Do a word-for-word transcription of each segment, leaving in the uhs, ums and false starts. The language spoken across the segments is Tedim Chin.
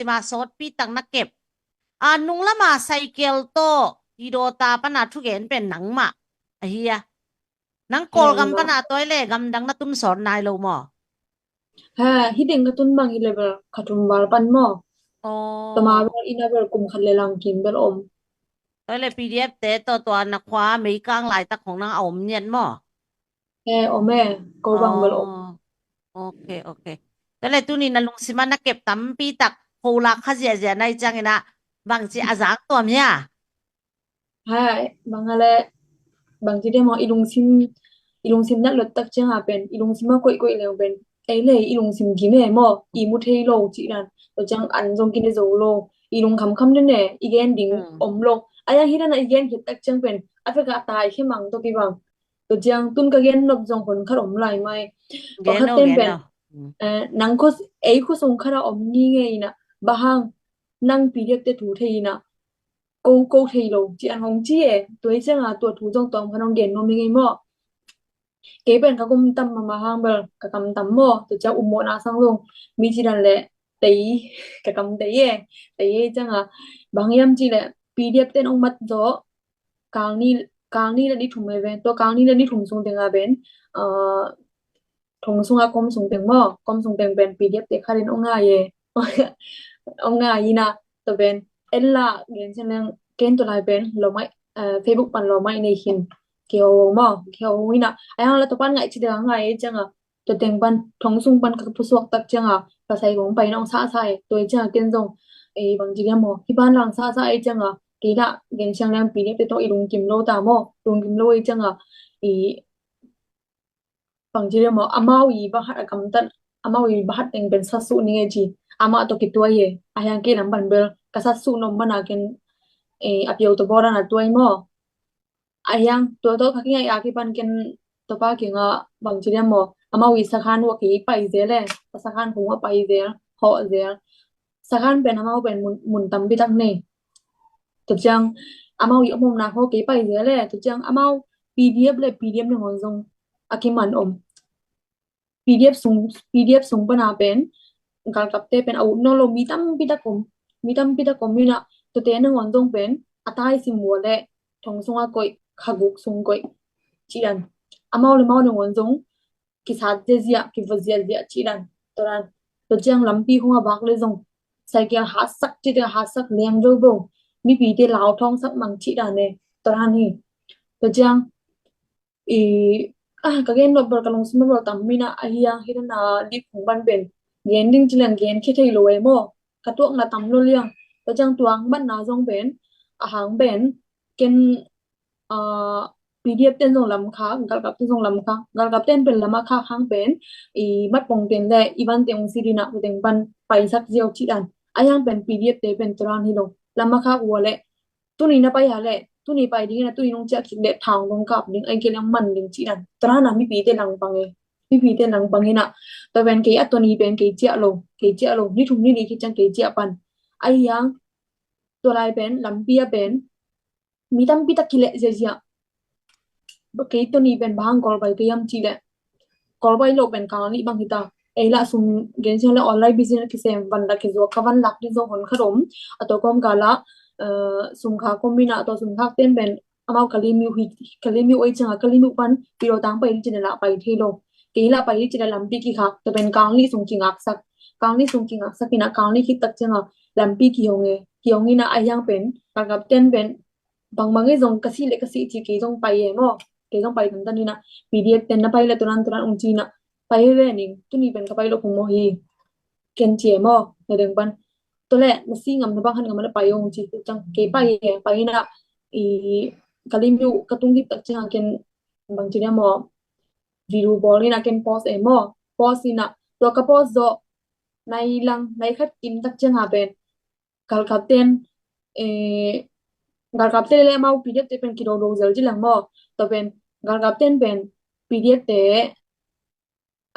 sima sawtpi tak na kep. A nung lama cycle tawh Dota pana thugen pen nangmah ahi a. Nang Kawlgam pana tua le gamdang na tun sawt nai lo maw? Ha, hi ding ka tun bang hi le bel ka tun val pan maw? Aw. Tama bel ina bel kum khat le lang kim bel om. Tua le P D F te tawh tua na khua meikang laitak khong nang a om nian maw? He, om e, ko bang bel om. Aw. Ok, ok. Tua le tuni na lungsim a na kep tampi tak ko lak kha ziahziah nai ciangin a bangci a zak tuam hia? Hai, bang a le, bangci de maw, i lungsim, i lungsim nak lot tak ciang a pen, i lungsim a koihkoih leng pen, ei le i lungsim kim e maw, i mu thei lo cih dan, tua ciang an zong kine zo lo, i lung khamkham den e, i gen ding om lo. A yang hi dan a i gen khit tak ciang pen, a fek a tai khe mang tawh kibang. Tua ciang tun ka gen nop zong hon khat om lai mai. Tua khat ten pen, eh, nang khos, ei khosung khat a om ni nge ina, bang hang, nang P D F te thu thei ina, ko, ko thei lo, ci an hong ci e, tua hi ciang a tua thu zong tua om khan hong gen nuam hi ngei maw. Kei pen ka gum tam mahmah hang bel, ka kam tam maw, tua ciang um mawhna sang zong, mi ci dan le, tei, ka kam tei e, tei e ciang a, bang hiam ci le, P D F ten hong mat zaw, kang ni, kang ni le ni thum e ve, tua kang ni le ni thum sung teng a pen, ah, thong sung a kom sung teng maw, kom sung teng pen P D F te khat in hong ngai e, hong ngai ina, tua pen, en la, gen sen leng, ken tua lai pen, lo mai, eh, Facebook pan lo mai nei hin, kei ho maw, kei ho ina, a yang la tua pan ngai ci deng a ngai e ciang a, tua teng pan, thong sung pan ka pusuak tak ciang a, ka sai kong pai nong sa sa e, tua e ciang a ken zong, e bang ci dia maw, hi pan lang sa sa e ciang a, kei la, gen siang leng P D F te tawh i lungkim lo ta maw, lungkim lo e ciang a, i, bang ci dia maw, amau i bahat a kamtan, amau i bahat teng pen sasuh ni nge ci, amah tawh kituai e, a hiang kei lam pan bel, ka sasuh nop mana ken, e, a piau tawh bawlan a tuai maw. A hiang, tua tawh ka kingai a kipan ken, tua pa kinga bang ci dia maw, amau i sakhan uh a kipai zel e, a sakhan kong a pai zel, hawh zel. Sakhan pen amau pen mun, mun tampi tak nei. Tua ciang, amau i om omna kho kipai zel e, tua ciang amau P D F le P D F nangawn zong a kiman om. P D F sung, P D F sung pana pen, galkapte pen a ut nawn lo mi tampi tak om, mi tampi tak om ina, tuate nangawn zong pen, a tai sim ua le, thong sunga koih, khaguk sung koih, ci dan. Amau le amau nangawn zong, kisat ziazia, kiva ziazia, ci dan. Tua dan, tua ciang lampi hong a bak le zong, cycle hatsak, ci dan hatsak leng zo bo, mipite lau thawngsak mang ci dan e, tua dan hi. Tua ciang, i, ah, ka gen nop bel ka lungsim a bel tam mina a hiang hi na lip hong ban pen. Gen ding ci leng gen khe thei lo e maw. Ka tuakna tam lo liang. Tua ciang tuang banna zong pen. A hang pen. Ken, ah, P D F ten zong lam kha, galkap ten zong lam kha. Galkap ten pen lam a kha hang pen. I mat pong ten le, i van te ong si dina, u teng ban paisak ziau ci dan. A hiang pen P D F te pen turan hi lo. Lam a kha ua le. Tuni na pai ha le, tuni pai ding ina, tuni nong ciah kik le thang dong kap ding, ai ke leng man ding ci dan. Tua na mipite langpang e. Mipite langpang ina. Tua pen kei a tuni pen kei ciah lo, kei ciah lo. Ni thum ni li khit ciang kei ciah pan. Ai hiang, tua lai pen, lampi a pen. Mi tampi tak kileh ziazia. Kei tuni pen bang Kawlpai kei hiam ci le. Kawlpai lo pen kang nih bang hita. Ei lah sum gen siang le online business kisem van lak kizuak ka van lak ding zong hon khat om. A tua kawm kala, eh, sum khak kawm mina a tua sum khak ten pen amau Kalaymyo hi, Kalaymyo ei cianga Kalaymyo pan Piro tang pai ding cina lah pai thei lo. Kei lah pai ding cina lampi kikhak tua pen kang nih sung kingaksak. Kang nih sung kingaksak ina kang nih khit tak cianga lampi kihong e. Kihong ina a hiang pen, galkap ten pen, bangmah ngei zong ka sih le ka sih ci kei zong pai e maw. Kei zong pai tantan ina P D F ten na pai le turan turan ung ci ina pai ve ning tuni pen ka pai lo phung maw hi. Ken ci e maw na deng pan. Tua le na si ngam na bang han ngam na pai ung ci ciang kei pai e pai ina i Kalaymyo ka tung dip tak cianga ken bang ci dia maw. Video bawl ina ken post e maw. Post ina tua ka post zo nai lang nai khat kim tak cianga pen galkap ten, eh, galkap te le amau P D F te pen kido do zel ci lang maw. Tua pen galkap ten pen P D F te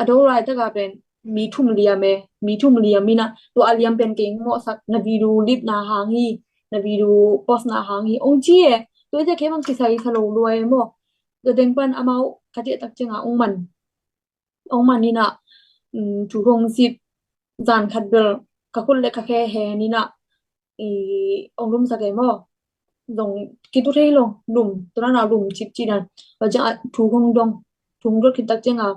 a do lai taka pen mi thum liam e, mi thum liam ina tua a liam pen kei mawhsak na video lip na hang hi, na video post na hang hi ong ci e. Tua te kei bang kisai sa lo lua e maw. Tua deng pan amau ka ciah tak cianga ong man. Ong man ina, um, thu hong zip zan khat bel ka khut le ka khe he ni na i ong lum sa ke maw. Zong kitu thei lo, lum, tua na lum cip ci dan. Tua ciang a thu hong dong, thu hong dot khit tak ciang a,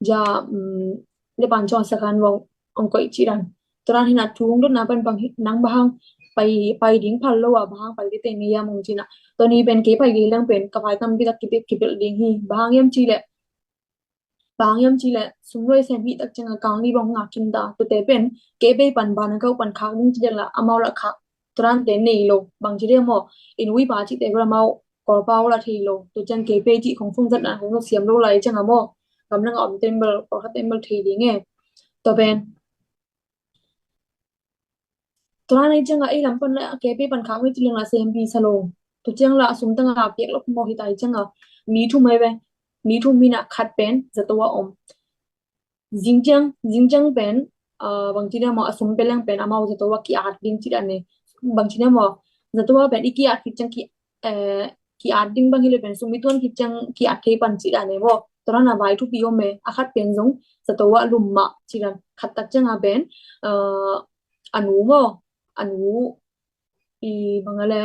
ja, um, le pan ciang a sakan vong ong koih ci dan. Tua na hi na thu hong dot na pan bang hi, nang bang hang pai, pai ding phal lo a, bang hang pai te te ni ya mong ci na. Tua ni pen ke pai ge lang pen ka pai tam pi tak kipil, kipil ding hi. Bang hang yam ci le, bang hang yam ci le, sum loi sem hi tak ciang a kang ni bang nga kim da. Tua te pen ke bei pan ban a kau pan khak ding ci dek la, amau la khak. Tua dan te nei lo, bang ci de maw, in ui pa ci te bra mau, kol pau la thei lo. Tua ciang ke bei ci khong fung zat na khong siam lo lai ciang a maw, gam nang a om temple, kol khat temple thei ding e. Tua pen tua na nei ciang a ei lam pan la ke bei pan khak ni ci leng la sem pi sa lo. Tua ciang la a sum tang a piak lo maw hi tai ciang a mi thum ai ve. Mi thum mi na khat pen zato a om. Zing ciang, zing ciang pen, ah, bang ci ne maw, a sum pe leng pen amau zato a ki-at ding ci dan ne. Bang ci ne maw, zato a pen i ki-at khit ciang ki, eh, ki-at ding bang hi le pen sum i tuan khit ciang ki-at thei pan ci dan ne maw. Tua na vai thupi om e, a khat pen zong zato a lum mah ci dan. Khat tak ciang a pen, ah, a nu maw, a nu i bang a le,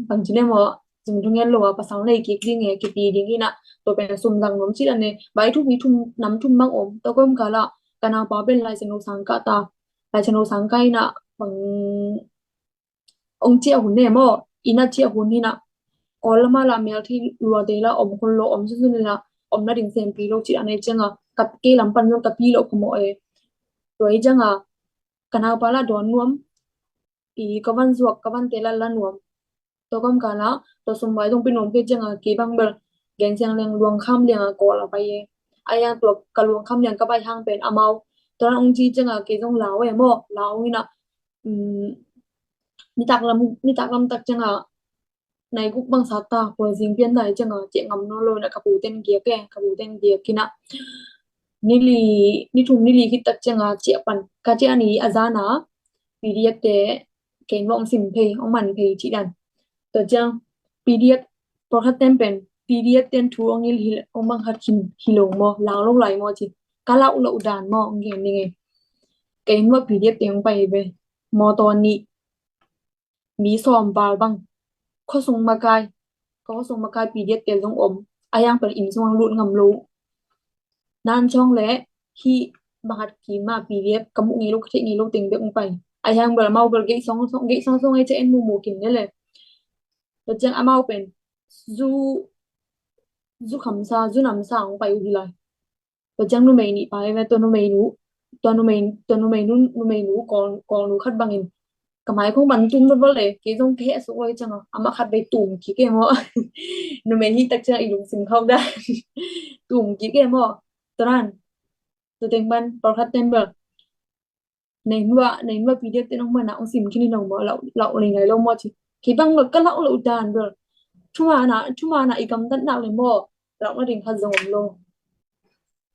bang ci le maw, zung thung en lo a pasal nei kik ding e, kipi ding hi na. Tua pen sum dang nuam ci dan ne, vai thupi thum, nam thum bang om. Tua kom ka la, ka nau pa pen lai sen lo sang ka ta, lai sen lo sang ka hi na, bang ong ciah hun ne maw, i na ciah hun hi na. Kol la ma la mel thi lua te la om khol lo, om sun sun la, om na ding sem pi lo ci dan ne ciang a, ka ke lam pan zong ka pi lo ka maw e. Tua i ciang a, ka nau pa la dawn nuam, i ka van zuak, ka van te la la nuam. Tua kam ka la, tua sum vai zong pi nuam ke ciang a, ke bang bel, gen siang leng luang kham liang a kol a pai e. A yang tua ka luang kham liang ka pai hang pen amau. Tua na ong ci ciang a, ke zong lau e maw, lau hi na. Um, nitak lam, nitak lam tak ciang a, nai guk bang sa ta, kua zing pian dai ciang a, ciah ngam nawn lo na ka pu ten giak e, ka pu ten giak hi na. Ni li, ni thum ni li khit tak ciang a, ciah pan, ka ciah ni a zan a, P D F te, ken bang sim phei, ong man phei ci dan. Tua ciang, P D F, pawlkhat ten pen, P D F ten thu ong il hi, ong bang khat hi, hi lo maw, lau lo lai maw ci. Ka lau lo dan maw, ong gen ni nge. Ken bang P D F te ong pai ve, maw tua ni. Mi sawm val bang. Khuasung makai. Khuasung makai P D F te zong om. A yang pen inn sung ang lut ngam lo. Nan chong le hi bang hat ki ma P D F ka muh ngei lo ka theih ngei lo teng bek ong pai. A yang bel amau bel gei song song gei song song ei che en mu mu kin le le. Tua ciang amau pen zu zu khamsa zu namsa ong pai uh hi lai. Tua ciang numei nih pai ve, tua numei nu, tua numei, tua numei nu, numei nu kol, kol nu khat bangin. Ka mai khong ban tum vat vat le, kei zong ka heh suk loi ciang a, amah khat bei tum kik e maw. Numei hi tak ciang i lungsim khauh dan. Tum kik e maw. Tua dan. Tua teng ban, pawlkhat ten bel. Nei hua, nei hua P D F te nong mana ong sim khin in ong maw, lau, lau nei ngai lo maw ci. Kei bang lo, ka lau lo dan bel. Thumana, thumana i gamtat nak le maw, lau na ding khat zong om lo.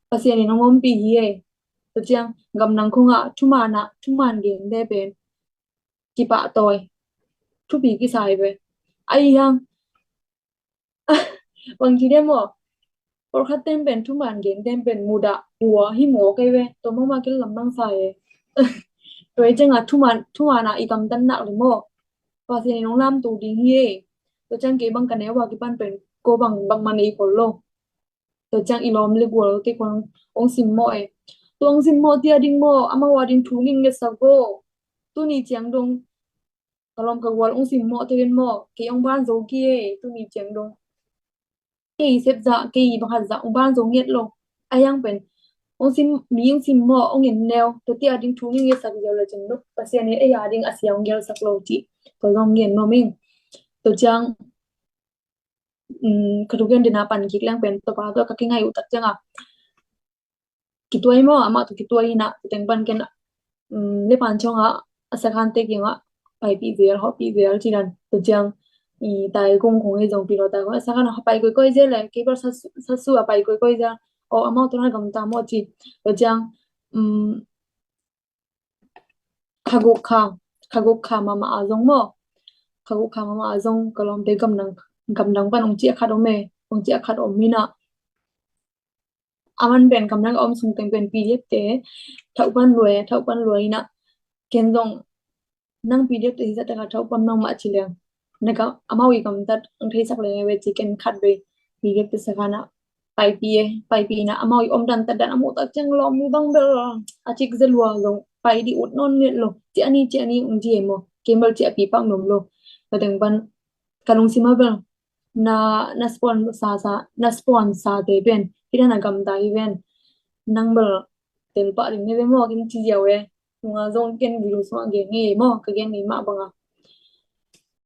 Pasian in ong ompih hi e. Tua ciang, gam nang khong a, thumana, thuman gen de pen. Kipahtawi. Thupi kisai ve. Ai hang, bang ci de maw. Pawlkhat ten pen thuman gen ten pen mudah, hua hi maw kei ve. Tua maw ma kil lam nang sa e. Tua i ciang a thuman, thuman a i gamtat nak le maw. Pasian in ong lamto ding hi e. Tua ciang kei bang ka neu a kipan pen ko bang, bang ma nei khol lo. Tua ciang i lawm le gual te khong ong simmawh e. Tua ong simmawh tia ding maw, amau a ding thu ning ngetsak go. Tuni ciang dong ka lawm ka gual ong simmawh te den maw, kei ong ban zo ki e, tuni ciang dong. Kei sep zah, kei bang hat zah ong ban zo nget lo. A yang pen ong sim, mi ong simmawh, ong en neu, tua tia ding thu ning ngetsak ziau le ciang dong. Pasian in ei a ding a sia ong gelsak lo ci. Tua zong gen nuam ing. Tua ciang um, ka thugen dena pan kik leng pen tua pa tua ka kingai uh tak ciang a. Kituai maw, amah tua kituai hi na, tua teng pan ken, um, le pan ciang a, a sakhan te kiang a, paipih zel, hawhpih zel ci dan, tua ciang, i tai kung kung hi zong pi lo tai kung, a sakhan a pai koikoi zel le, kei bel sa su, sa su a pai koikoi zel, aw, amau tua na gamta maw ci, tua ciang, um, Kha guk kha, kha guk kha mahmah a zong maw. Kha guk kha mahmah a zong ka lawmte gamdang, gamdang pan ong ciah khat om e, ong ciah khat om hi na. A man pen gamdang a om sung teng pen P D F te thauh pan lua, thauh pan lua hi na. Ken zong nang P D F te hi zah taka thau pam nang mah ci leng, na ka amau i gamtat ang theisak leng e ve ci ken khat vei P D F te sakhan ah paipi e, paipi na amau i om dan tat dan a muh tak ciang lawm mi bang bel a cik ze lua zong pai di ut nawn nget lo, ci ani ci ani ung ci e maw, ken bel ci a pi pak nuam lo. Ka teng pan ka lungsim a bel na, na sponsor sa, na sponsor te pen hi dan a gamta hi ven, nang bel tel pah ding ne ve maw ken ci ziau e. Nunga zong ken video sungah gen ngei maw, ka gen ngei mah banga